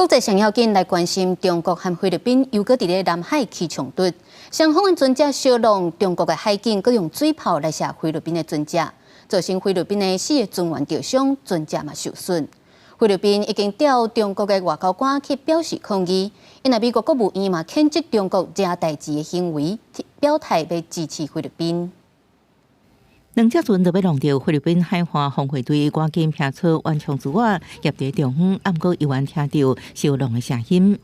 國際上要緊來關心中國和菲律賓又閣佇咧南海起衝突，雙方的船隻相撞，中國的海警閣用水炮來射菲律賓的船隻，造成菲律賓的四個船員著傷，船隻嘛受損。菲律賓已經調中國的外交官去表示抗議，因為美國國務院嘛譴責中國惹代誌的行為，表態欲支持菲律賓。兩隻船都欲撞著菲律賓海岸防衛隊，趕緊拋出緩衝珠仔，夾佇中央，毋過猶原聽著相撞的聲音。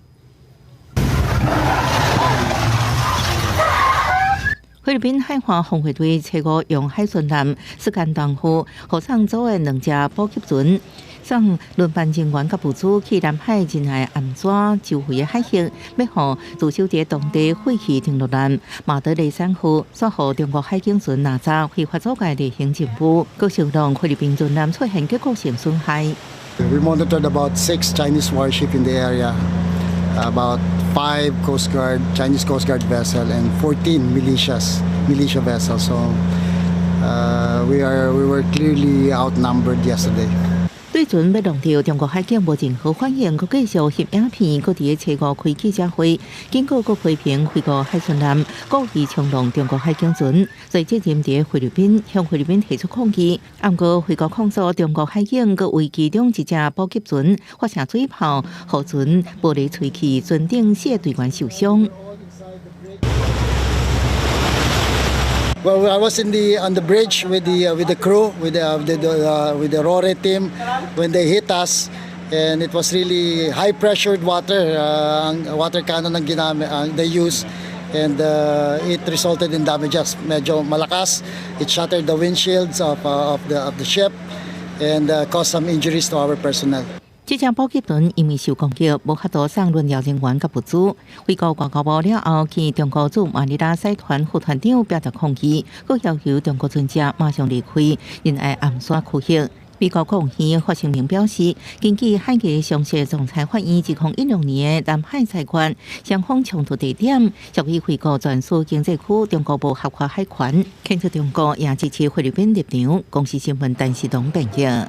菲律賓海岸防衛隊初五用海巡艦斯堪當號護送組的兩隻補給船，送輪班人員佮物資去南海仁愛頷沙周圍的海域，欲予駐守佇當地廢棄登陸艦馬德雷山號，煞予中國海警船哪吒非法阻礙例行任務，閣相撞菲律賓船艦出現結構性損害。 We monitored about six Chinese warships in the area, about five Coast Guard, Chinese Coast Guard vessel, and 14 militia vessels. So we were clearly outnumbered yesterday. 對船欲撞著中國海警無任何反應，閣繼續翕影片，閣佇咧初五開記者會，警告閣批評菲國海巡艦故意衝撞中國海警船，所以責任佇菲律賓，向菲律賓提出抗議。毋過菲國控訴中國海警閣為其中一隻補給船發射水炮，予船玻璃碎去，船頂四個隊員受傷。 Well, I was in the on the bridge with the crew, with the RORE team when they hit us, and it was really high pressured water, ang water cannon ang ginamit, ang they use, and it resulted in damages. Medyo malakas. It shattered the windshields of the ship, and caused some injuries to our personnel. 這隻補給船因為受攻擊，無法度送輪調人員佮物資。菲國外交部了後，去中國駐馬尼拉使團副團長表達抗議，閣要求中國船隻馬上離開仁愛頷沙區域。美國國務院發聲明表示，根據海牙常設仲裁法院2016年的南海裁決，雙方衝突地點屬於菲國專屬經濟區，中國無合法海權，譴責中國也支持菲律賓立場。公視新聞陳世東編譯。